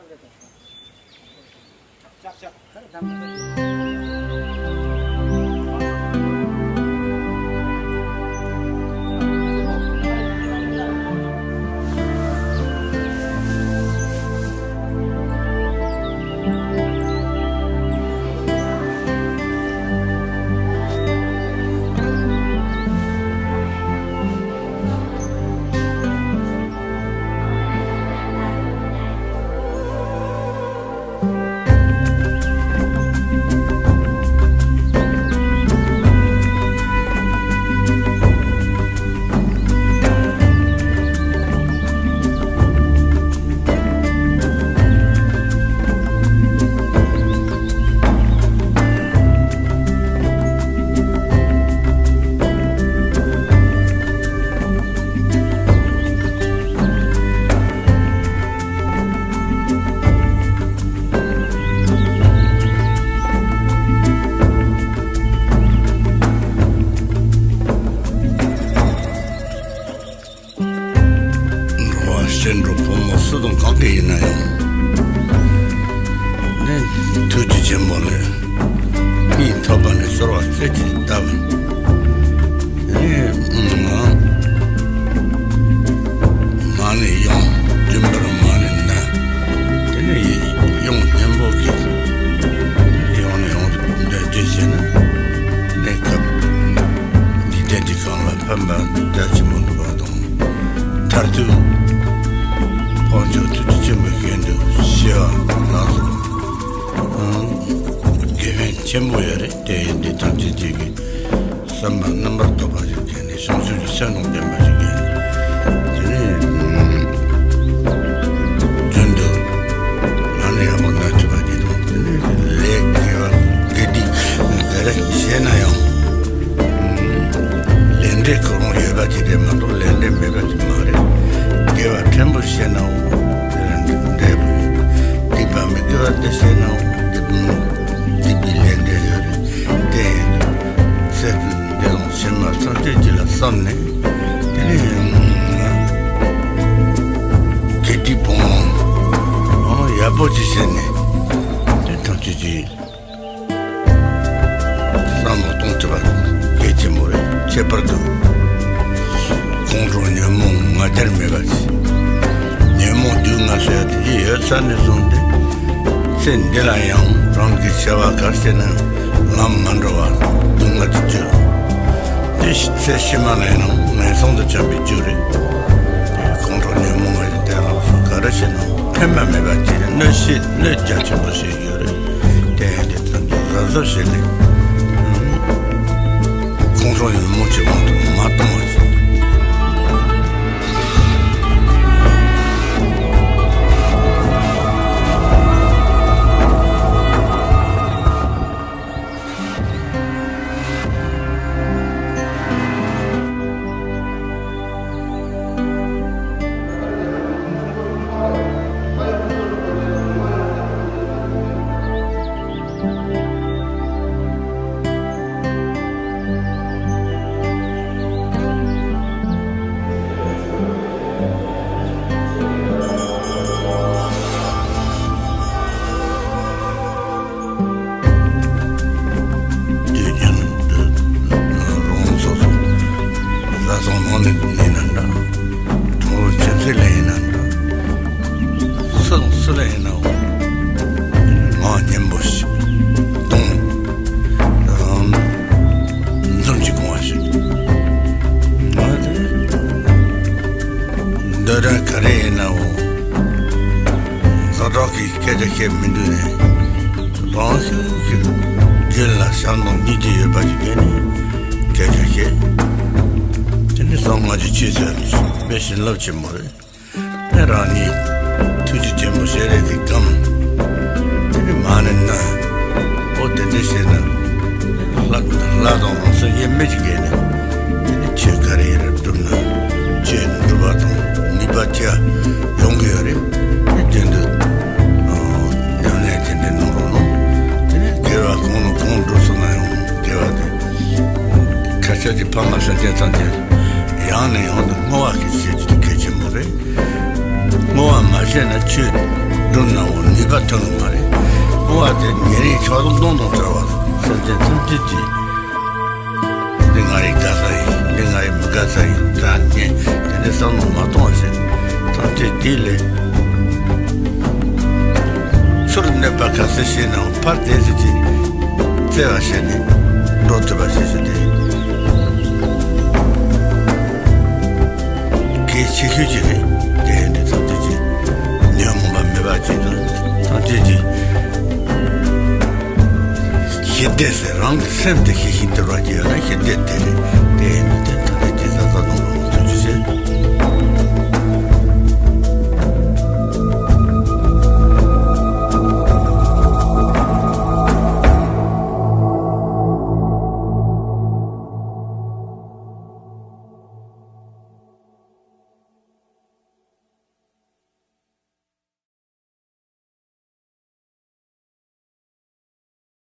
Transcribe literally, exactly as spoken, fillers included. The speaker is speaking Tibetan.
འགྲོ་བ་སྐྱེ་འགྲོ་ཕོ་མོ་སུ་དང་གང་གི་ཡིན་ན་ཡང་། ནི་ཐུགས་རྗེ་ཆེན་པོ་ལས་སྙིང་ཐག་པ་ནས་གསོལ་བ་རྩེ་གཅིག་བཏབ། དེ་ནས་ང་མ་ནས་ཡོང་རྒྱུན་པར་མ་ནས་ན། དེ་ནས་ཡོང་སྙིང་པོ་གིས་ཡོང་ནས་ཡོང་འདོད་བྱས་ན་གནས་སྐབས་འདི་དེ་འདི་གང་ལ་ཕན་པ་རྒྱ་ཆེན་པོ་འདུག་པ་དང་། མཐར་ཐུག་དཔལ་འབྱོར་ཐུགས་རྗེ་ཆེན་པོའི་རྒྱན་དུ་ཤེས་པ་ལགས་སོ། དགེ་ཕན་ཆེན་པོ་ཡོད་རེད་དེ། འདི་ཐམས་ཅད་ཅིག་གིས་བསམ་པ་རྣམ་པར་དག་པ་ཞིག་བྱས་ནས་བྱང་ཆུབ་ཀྱི་སེམས་དང་ལྡན་པ་ཞིག་གིས་དེ་ནས་རྒྱུན་དུ་ང་ནི་ཡག་པོ་ན་ཐུབ་པ་དེ་དང་། དེ་ནས་ལས་དགེ་བ་དགེ་སྡིག་ག་རེ་བྱས་ན་ཡང་། ལས་འབྲས་ཁོ་རང་ཡོད་པ་དེ་རེད་མ་གཏོགས་ལས་འབྲས་མེད་པ་དེ་མ་རེད། དགེ་བ་ཕྲན་བུ་བྱས་ནའང་དེ་ལ་འབྲས་བུ་ཡོད། སྡིག་པ་མི་དགེ་བ་དེ་བྱས་ནའང་སྡིག་སྡིག་པའི་ལས་འབྲས་ཡོད་རེད། དེ་ཡིན་དུས་ཚེ་འདི་དང་ཕྱི་མ་ཐམས་ཅད་ཀྱི་ལ་བསམ་ནས་དེ་ནས་དགེ་སྡིག་སྤོང་བ་ཡག་པོ་ཅིག་བྱས་ནས་དེ་ཐམས་ཅད་ཀྱི་བསམ་བློ་གཏོང་ཐུབ་པ་གལ་ཆེན་པོ་རེད། ཁྱད་པར་དུ་ཁོང་ཁྲོ་ཉོན་མོངས་ང་རྒྱལ་མེད་པ་ཞིག་ཉོན་མོངས་སྡུག་བསྔལ་ཟེར་ཡ་དེ་ཡོད་ས་ནས་བཟུང་སྟེ་ཚེ་འདི་ལ་ཡང་རང་གི་བྱ་བ་ག་རེ་བྱས་ན་ལམ་མ་འགྲོ་བར་སྡུག་བསྔལ་དུ་གྱུར། དེ་ཚེ་ཕྱི་མ་ལ་ཡང་ངན་སོང་དུ་འཁྱམས་པའི་རྒྱུ་རེད། དེ་ཁོང་ཁྲོ་ཉོན་མོངས་ང་རྒྱལ་དེ་ལ་སོགས་ག་རེ་བྱས་ན་ཕན་པ་མེད་པ་ཅིག་གནོད་བྱེད་གནོད་རྒྱ་ཆེན་པོ་བྱེད་ཡོད་རེད། དེ་ཡང་དེ་ཙམ་གྱིས་གཟབ་གཟབ་བྱས་ནས་ཁོང་ཁྲོ་ཉོན་མོངས་ཀྱི་དབང་དུ་མ་གཏོང་བ་ཞིག་དུས་རྒྱུན་དུ་རང་སོ་སོ་བཟའ་ཚང་ནང་ནས་ཡིན་ན་འདྲ། གྲོང་ཁྱིམ་མཚེས་ལ་ཡིན་ན་འདྲ། སུ་དང་སུ་ལ་ཡིན་ནའང་ངག་སྙན་པོ་ཞིག་གཏོང་། འཛུམ་གྱིས་སྐོང་བ་ཞིག་ང་དེ་འདོད་རན་ག་རེ་ཡིན་ནའང་ཛ་དྲག་གི་སྐད་ཆ་བཤད་མི་འདུག་ནས། རང་ཤུགས་ཀྱིས་རྒྱུད་ལ་བྱམས་དང་སྙིང་རྗེ་ཡོད་པ་ཞིག་བྱས་ནས་སྐད་ཆ་བཤད། དེ་ནི་བསམ་ང་ཅི་ཆེ་ཟེར་དཔེ་བྱིན་རླབས་ཆེན་པོ་རེད། ཨེ་རང་ཉིད་ཐུགས་རྗེ་ཆེན་པོ་ཞལ་རས་ཀྱིས་བསྐམས། དེ་ནི་མ་ནི་ན། ཨོ་དེ་འདྲ་བྱས་ན། ལྷ་ལྷ་དང་རང་སེམས་དབྱེར་མེད་ཀྱི་སྒོ་ནས། དེ་ནི་ཆོས་ག་རེ་ཡིན་རུང་བསྒྲུབ་ན། ཆོས་སྒྲུབ་པ་དང་ནུས་པ་ཆེ་ཡོང་གི་ཡོད་རེད། དེ་དོན་དུ། ཨོ་ཉམས་ལེན་དེ་འདྲ་གནང་རོགས་གནང་། དེ་ནི་དགེ་བ་གང་ལ་གང་འགྲུབ་སོང་ན་ཡང་དགེ་བ་དེ། ཁ་ཤས་ཀྱིས་ཕ་མ་སེམས་ཅན་ཐམས་ཅད་ཡང་ནས་ཡང་དུ་བསྔོ་བ་ཞིག་བྱེད་རྒྱུ་དེ་གལ་ཆེན་པོ་རེད། བསྔོ་བ་མ་བྱས་ན་ཆོས་ སྒྲུབ་གནང་བའི་ནུས་པ་ཐོན་གི་མ་རེད། སྐུ་བ་དེ་ཉེ་རིང་ཕྱོགས་ལྷུང་སྟོང་དང་བྲལ་བ་དང་། སེམས་ཅན་ཐམས་ཅད་ཀྱི། འདི་ང་ཡི་དགའ་ས་ཡིན། འདི་ང་ཡི་མི་དགའ་ས་ཡིན། ད་ངས་དེ་འདྲའི་བསམ་བློ་མ་གཏོང་བ་བྱས། ཐམས་ཅད་འདི་ལས་ཚུར་གནོད་པ་ག་ཚོད་བྱས་ནའང་ཕར་དེ་ཚོད་ཀྱིས་བརྩེ་བ་བྱས་ནས་འགྲོ་ཐུབ་པ་བྱེད་ཤེས་དེ་གལ་ཆེ་ཤོས་ཅིག་རེད། དེ་ཡིན་དུས་ཐམས་ཅད་ཀྱིས་ཉོན་མོངས་པ་མེད་པ་ཅིག་དང་། ཐམས་ཅད་ཀྱིས་ཞི་བདེ་ཟེར། རང་གི་སེམས་དེ་ཞི་ཞིང་དུལ་བ་ཅིག་ཡོད་ན་ཞི་བདེ་དེ་རེད།